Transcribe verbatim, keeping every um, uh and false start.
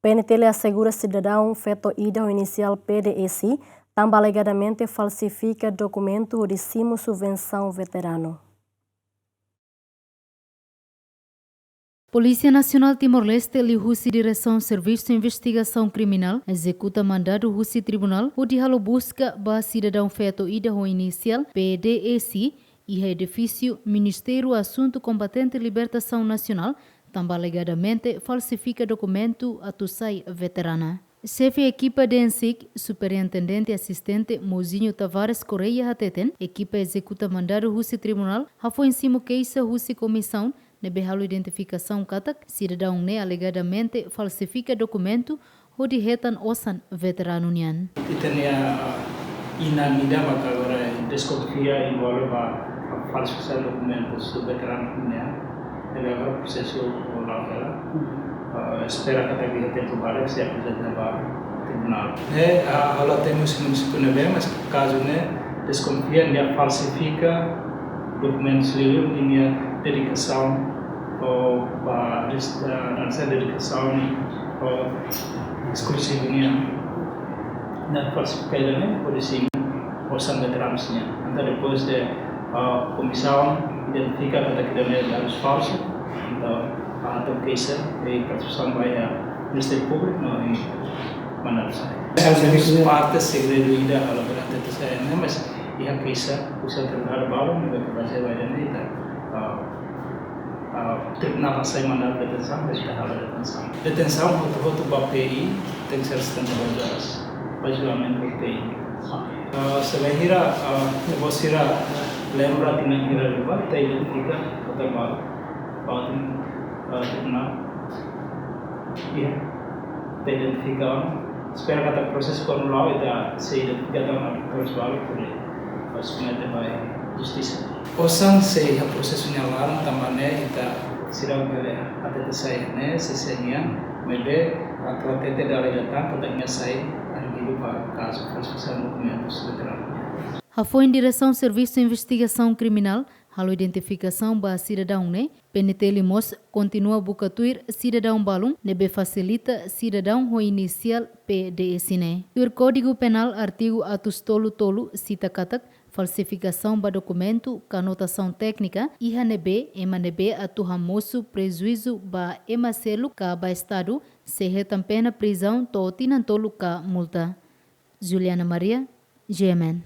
PNTL asegura sidadaun feto ida ho inisiál P D S, tanba alegadamente falsifika dokumentu hodi simu subvensaun veteranu. Polísia Nasionál Timor-Leste liuhusi Diresaun Servisu Investigasaun Kriminál ezekuta mandadu husi tribunál hodi halo buska ba sidadaun feto ida ho inisiál P D S iha edifísiu Ministériu Asuntu Kombatente Libertasaun Nasionál, tanba alegadamente falsifika dokumentu atu sai veterana. Xefe ekipa DENSIK, Superintendente Asistente Mozinho Tavares Correia hateten, ekipa ezekuta mandadu husi tribunál hafoin simu keixa husi komisaun ne'ebé halo identifikasaun katak sidadaun ne'e alegadamente falsifika dokumentu hodi hetan osan veteranu nian. Ita-nia inan ida maka agora deskonfia envolve ba falsifikasaun dokumentus veteranu nian. Ne'ebé agora prosesu la'o hela. Eh, espera katak iha tempu badak sei aprezenta ba tribunál. Ne'e, ah, ha'u la temi husi munisípiu ne'ebé, mas kazu ne'e deskonfia nia falsifika dokumentus liuliu nia dedikasaun, ou ba, dis-, ah, hanesan dedikasaun, ou eskluzivu nian. Nia falsifika ida-ne'e hodi simu osan veteranu nian. Entaun depois de, ah, komisaun identifika katak ida-ne'e dadus falsu, entaun, ah, atu keixa, eh, kazu samba iha Ministériu Públiku, no, i mandadu sai. Kazu ne'e parte segredu ida, halo durante atu sai, ne'e, mas iha keixa husi autoridade balu, ne'ebé ke bazeia ba ida-ne'e, ita, ah, ah, tribunál hasai mandadu detensaun, mas ita halo detensaun. Detensaun hotu-hotu ba P I, tenke ser setenta e duas horas. Ba julgamentu P I. Ah, se bainhira, ah, ne'ebé sira lembra tinan hira liubá, ita identifika, ita ba, ba, ah, tribunál. Iha, ita identifika, espera katak prosesu kuandu la'o, ita sei identifika tan terus balu, hodi, ah, submete ba justisa. Osan sei iha prosesu nia laran, tanba ne'e ita seidauk bele hatete sai ne'e, sei sai nian, maibé atu hatete dala ida tan, katak nia sai arguidu ba kazu falsifikasaun dokumentus veteranu. Hafoin Diresaun Servisu Investigasaun Kriminál halo identifikasaun ba sidadaun ne'e, PNTL mós kontinua buka tuir sidadaun balun ne'ebé fasilita sidadaun ho inisiál P D S ne'e. Tuir Kódigu Penál artigu atus tolu tolu sita katak, falsifikasaun ba dokumentu ka anotasaun téknika iha ne'ebé ema ne'ebé atu hamosu prejuízu ba ema seluk ka ba Estadu, sei hetan pena prizaun to'o tinan tolu ka multa. Juliana Maria, G M N.